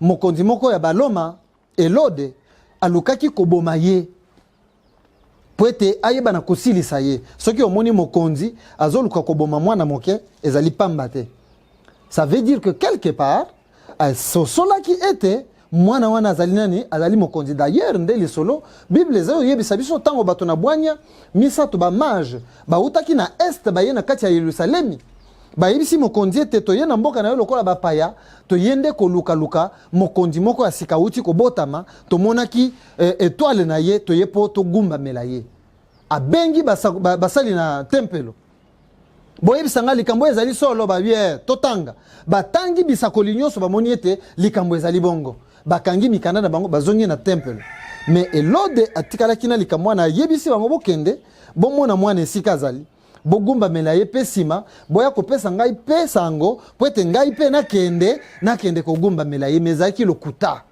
mokonzi moko ya Baloma, Elode, alukaki koboma ye mpo ete ayeba na kosilisa ye. Soki omoni mokonzi azoluka koboma mwana moke, ezali pamba te. Ça veut dire que quelque part asosolaki ete mwana wana azali nani? Azali mokonzi. D'ailleurs nde lisolo Bible ezali oyebisa biso ntango bato na bwanya misato ba mage bautaki na est baye na kati ya Yelusalemi, bayebisi mokonzi ete toye na mboka na yo lokola bapaya, toye nde kolukaluka mokonzi moko ya sika auti kobotama, tomonaki eh, etoile na ye, toye mpo togumbamela ye. Abengi basali na tempelo, boyebisa ngai likambo ezali solo? Babi eh, totanga. Batangi bisakoli nyonso, bamoni ete likambo ezali bongo, bakangi mikanda na bango, bazongi na tempelo. Me Elode atikalaki na likambo wana, ayebisi bango bokende bomona mwana esika azali, bogumbamela ye, mpe nsima boya kopesa ngai mpe sango mpo ete ngai mpe nakende nakende kogumbamela ye. Me ezalaki lokuta.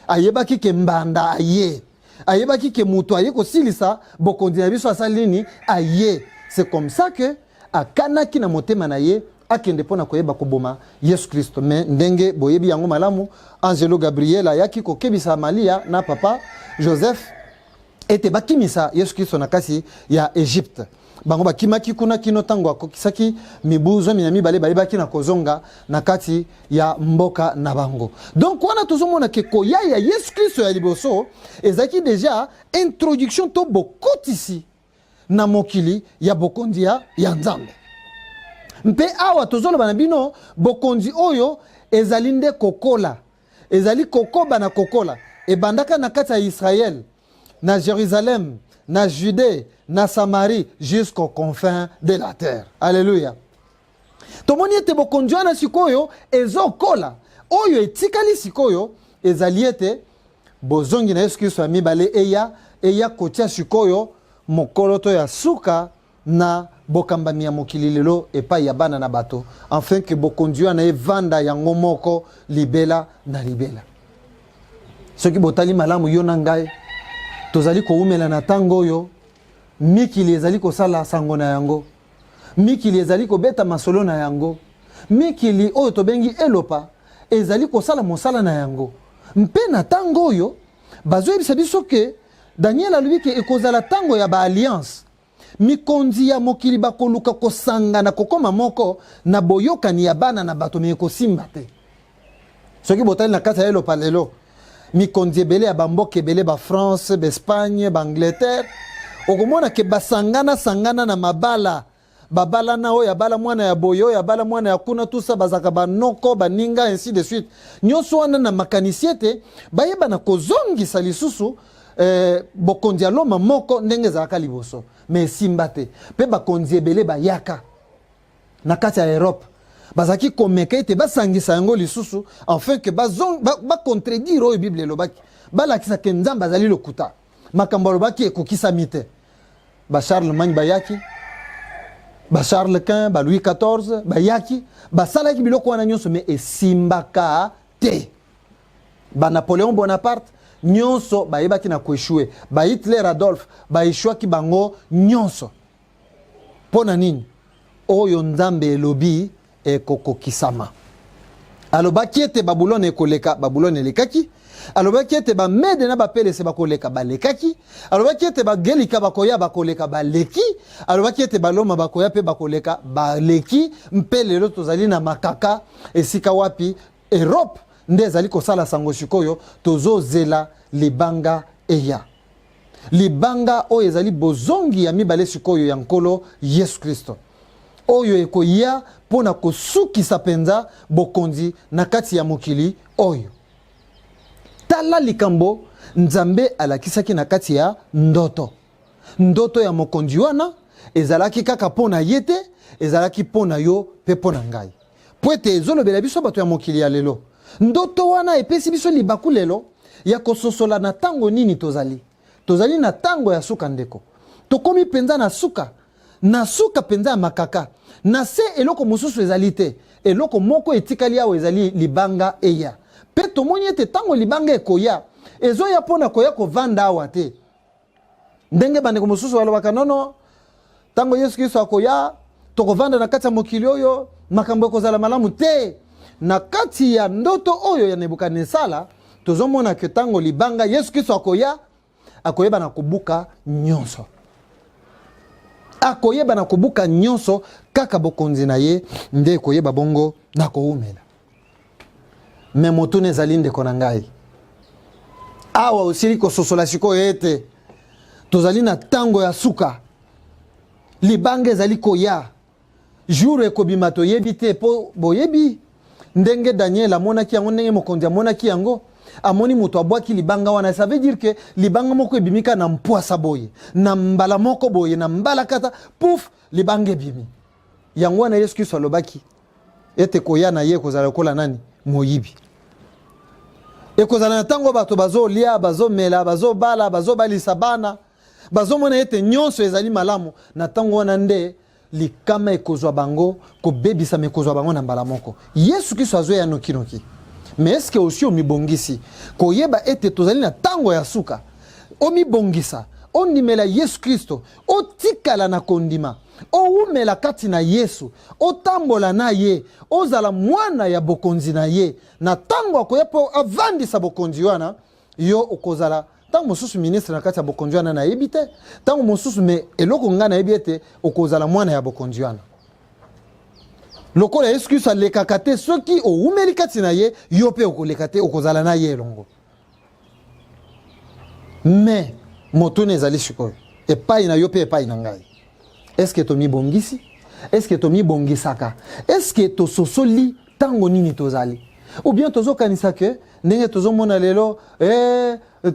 Ayebaki ke mbanda aye, ayebaki ke moto aye kosilisa bokonzi na biso asali nini, aye. C'est comme ça que akanaki na motema na ye akende mpo na koyeba koboma Yesu Kristo. Me ndenge boyebi yango malamu, Angelo Gabriel ayaki kokebisa Malia na papa Joseph ete bakimisa Yesu Kristo na kasi ya Egypte. Bango bakimaki kuna kino ntango akokisaki mibu 12, bayebaki na kozonga na kati ya mboka na bango. Donc wana tozomona ke koya ya Yesu Kristo ya liboso ezalaki deja introduction to bokotisi na mokili ya bokonzi ya, ya Nzambe. Mpe awa tozoloba na bino bokonzi oyo ezali nde kokola, ezali kokoba na kokola. Ebandaka na kati ya Israël, na Jérusalem, na Judée, na Samarie, jusqu'aux confins de la terre. Alléluia. Tomoni ete bokonzi wana sikoyo ezokola. Oyo etikali sikoyo ezali ete bozongi na Yesu Kristo ya mibale eya, eya kotia sikoyo mokoloto ya suka na bokambami ya mokili lelo epai ya bana na bato, afin que bokonzi wana evanda yango moko libela na libela. Soki botali malamu, yo na ngai tozali kowumela na ntango oyo mikili ezali kosala sango na yango, mikili ezali kobeta masolo na yango. Mikili oyo tobengi Elopa ezali kosala mosala na yango. Mpe na ntango oyo bazoyebisa biso ke Daniel alobi ke ekozala ntango ya baalliance. Mikonzi ya mokili bakoluka kosangana kokoma moko na boyokani ya bana na bato, me ekosimba te. Soki botali na kati ya Elopa lelo, mikonzi ebele ya bamboka ebele, ba France, ba Espagne, ba Angleterre, okomona ke basangana sangana na mabala, babalana, oyo abala mwana ya boye, oyo abala mwana ya kuna, tusa bazalaka banoko, baninga, ainsi de suite. Nyonso wana na makanisi ete bayebana kozongisa lisusu bokonzi ya Loma moko ndenge ezalaka liboso, me esimba te. Mpe bakonzi ebele bayaka na kati ya Europe bazalaki komeka ete basangisa yango lisusu, enfin ke bacontredire ba oyo Bible elobaki, balakisa ke Nzambe azali lokuta, makambo alobaki ekokisami te. Ba Charlemagne bayaki, ba Charles Quint, ba Louis XIV bayaki, basalaki biloko wana nyonso, me esimbaka te. Ba Napoléon Bonaparte nyonso bayebaki na koeshue, ba Hitler Adolphe baeshuaki bango nyonso. Mpo na nini? Oyo Nzambe elobi ekokokisama. Alobaki ete Babulone ekoleka, Babulone elekaki. Alobaki ete Bamede na Bapelese bakoleka, balekaki. Alobaki ete Bagelika bakoya, bakoleka, baleki. Alobaki ete Baloma bakoya mpe bakoleka, baleki. Mpe lelo tozali na makaka esika wapi Europe nde ezali kosala sango sikoyo, tozozela libanga eya. Libanga oyo ezali bozongi ya mibale sikoyo ya Nkolo Yesu Kristo, oyo ekoya mpo na kosukisa mpenza bokonzi na kati ya mokili oyo. Tala likambo Nzambe alakisaki na kati ya ndoto. Ndoto ya mokonzi wana ezalaki kaka mpo na ye te, ezalaki mpo na yo mpe mpo na ngai, mpo ete ezolobela biso bato ya mokili ya lelo. Ndoto wana epesi biso libaku lelo ya kososola na ntango nini tozali. Tozali na ntango ya suka, ndeko. Tokomi mpenza na suka, na suka mpenza ya makaka. Na se eloko mosusu ezali te. Eloko moko etikali awa ezali libanga eya. Mpe tomoni ete ntango libanga ekoya, ezoya mpo na koya kovanda awa te. Ndenge bandeko mosusu balobaka, nono, ntango Yesu Kristo akoya, tokovanda na kati ya mokili oyo, makambo ekozala malamu te. Na kati ya ndoto oyo ya Nebukadnesala, tozomona ke ntango libanga Yesu Kristo akoya, akoyeba na kobuka nyonso, akoyeba na kobuka nyonso, kaka bokonzi na ye nde ekoyeba bongo na kowumela. Me motuna ezali, ndeko na ngai, awa osili kososola sikoyo ete tozali na ntango ya suka, libanga ezali koya, jour ekobima toyebi te, mpo boyebi ndenge Daniel amonaki yango, ndenge mokonzi amonaki yango, amoni moto abwaki libanga wana. Ça veut dire que libanga moko ebimi kaka na mpwasa boye, na mbala moko boye, na mbala kata, pouf, libanga ebimi. Yango wana Yesu Kristo alobaki ete koya na ye ekozala lokola nani? Moyibi. Ekozala na ntango bato bazolia, bazomela, bazobala, bazobalisa bana, bazomona ete nyonso ezali malamu. Na ntango wana nde likama ekozwa bango, kobebisama ekozwa bango na mbala moko. Yesu Kristo azoya nokinoki. Me eske osi omibongisi koyeba ete tozali na ntango ya suka? Omibongisa, ondimela Yesu Kristo, otikala na kondima, owumela kati na Yesu, otambola na ye, ozala mwana ya bokonzi na ye. Na ntango akoya mpo avandisa bokonzi wana, yo okozala ntango mosusu ministre na kati ya bokonzi wana, nayebi te ntango mosusu, me eloko ngai nayebi ete okozala mwana ya bokonzi wana. Lokola Yesu Kristo alekaka te, soki owumeli kati na ye, yo mpe okoleka te, okozala na ye elongo. Me motuna ezali sikoyo epai na yo mpe epai na ngai: eske tomibongisi? Eske tomibongisaka? Eske tososoli ntango nini tozali? Ou bien tozokanisa ke ndenge tozomona lelo,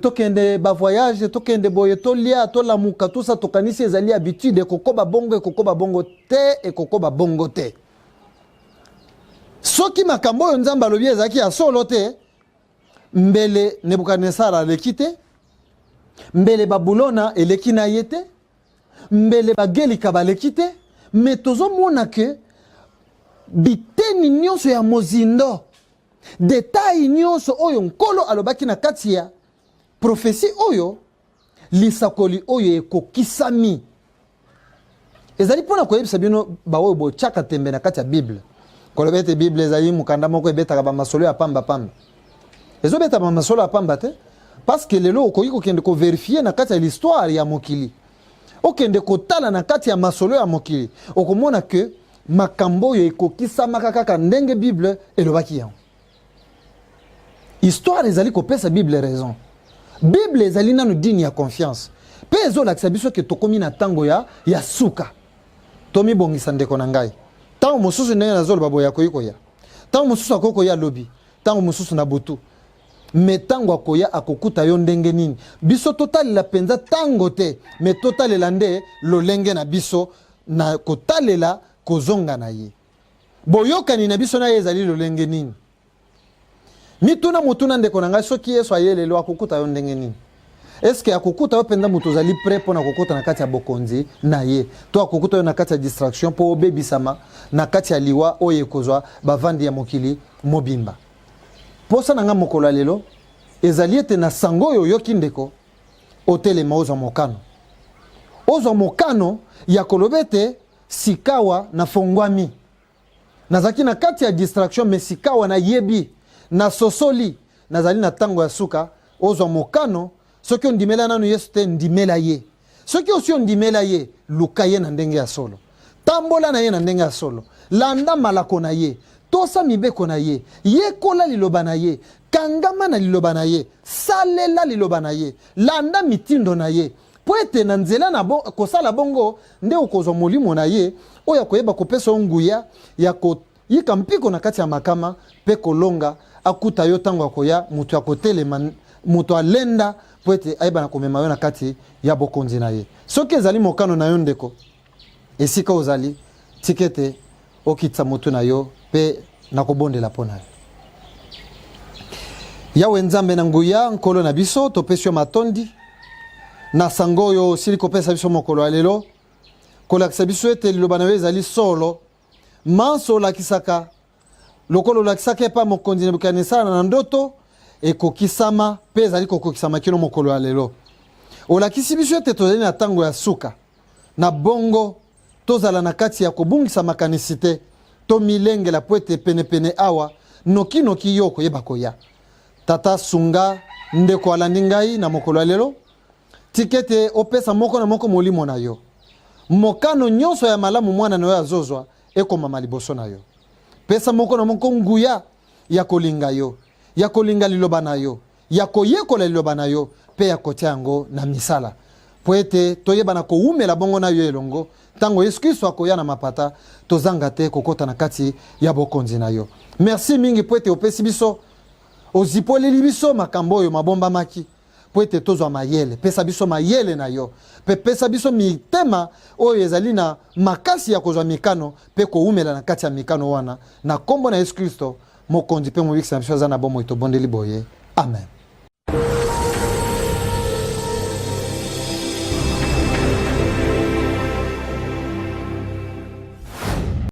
tokende bavoyage, tokende boye, tolia, tolamuka, tusa, tokanisi ezali habitude, ekokoba bongo? Ekokoba bongo te, ekokoba bongo te. Soki makambo oyo Nzambe alobi ezalaki ya solo te, mbele Nebukadnesar aleki te, mbele Babulona eleki na ye te, mbele Bagelika baleki te. Me tozomona ke biteni nyonso ya mozindo, detail nyonso oyo Nkolo alobaki na kati ya profesi oyo, lisakoli oyo ekokisami. Ezali mpona koyebisa bino baoyo botyaka tembe na kati ya Bible. Koloba ete Bible ezali mokanda moko ebetaka bamasolo ya pamba pamba. Ezobeta bamasolo ya pamba te, parce que lelo okoki kokende koverifie na kati ya l'histoire ya mokili, okende kotala na kati ya masolo ya mokili, okomona ke makambo oyo ekokisamaka kaka ndenge Bible elobaki yango. Histoire ezali kopesa Bible raison. Bible ezali nanu digne ya confiance mpe ezolakisa biso ke tokomi na ntango ya suka. Tomibongisa ndeko na ngai. Ntango mosusu ndenge nazoloba boye akoki koya, ntango mosusu akoki koya lobi, ntango mosusu na butu, me ntango akoya akokuta yo ndenge nini? Biso totalela mpenza ntango te, me totalela nde lolenge na biso na kotalela kozonga na ye. Boyokani na biso na ye ezali lolenge nini? Mituna motuna ndeko na ngai, soki Yesu aye lelo akokuta yo ndenge nini? Eske akokuta yo mpenza moto ozali prêt mpo na kokota na kati ya bokonzi na ye, to akokuta yo na kati ya distraction mpo obebisama na kati ya liwa oyo ekozwa bavandi ya mokili mobimba? Posa na ngai mokolo ya lelo ezali ete na sango oyo oyoki ndeko, otelema ozwa mokano, ozwa mokano ya koloba ete sikawa nafongwami. Nazalaki na kati ya distraction, me sikawa nayebi, nasosoli, nazali na ntango ya suka. Ozwa mokano. Soki ondimela nanu Yesu te, ndimela ye. Soki osi ondimela ye, luka ye na ndenge ya solo, tambola na ye na ndenge ya solo, landa malako na ye, tosa mibeko na ye, yekola liloba na ye, kangama na liloba na ye, salela liloba na ye, landa mitindo na ye, mpo ete na nzela na kosala bongo nde okozwa Molimo na ye oyo akoyeba kopesa yo nguya ya koyika mpiko na kati ya makama mpe kolonga. Akuta yo ntango akoya moto ya kotelema, moto alenda, mpo ete ayeba na komema yo na kati ya bokonzi na ye. Soki ezali mokano na yo ndeko, esika ozali, tika ete okitisa motu na yo mpe nakobondela mpo na yo. Yawe Nzambe na nguya, Nkolo na biso, topesi yo matondi na sango oyo osili kopesa biso mokolo ya lelo, kolakisa biso ete liloba na yo ezali solo. Manso olakisaka, lokola olakisaka epai mokonzi Nebukadnesara na ndoto, ekokisama mpe ezali kokokisama kino mokolo ya lelo. Olakisi biso ete tozali na ntango ya suka, na bongo tozala na kati ya kobungisa makanisi te, tomilengela mpo ete penepene awa nokinoki yo okoyeba koya. Tata, sunga ndeko alandi ngai na mokolo ya lelo. Tika ete opesa moko na moko molimo na yo. Mokano nyonso ya malamu mwana na yo azozwa ekomama liboso na yo. Pesa moko na moko nguya ya kolinga yo, ya kolinga liloba na yo, ya koyekola liloba na yo mpe ya kotia yango na misala, mpo ete toyeba na kowumela bongo na yo elongo ntango Yesu Kristo akoya na mapata, tozanga te kokota na kati ya bokonzi na yo. Merci mingi mpo ete opesi biso, ozipoleli biso makambo oyo mabombamaki mpo ete tozwa mayele. Pesa biso mayele na yo mpe pesa biso mitema oyo ezali na makasi ya kozwa mikano mpe kowumela na kati ya mikano wana. Na nkombo na Yesu Kristo, Mokonzi mpe Mobikisi na biso aza na bomoi, tobondeli boye. Amen.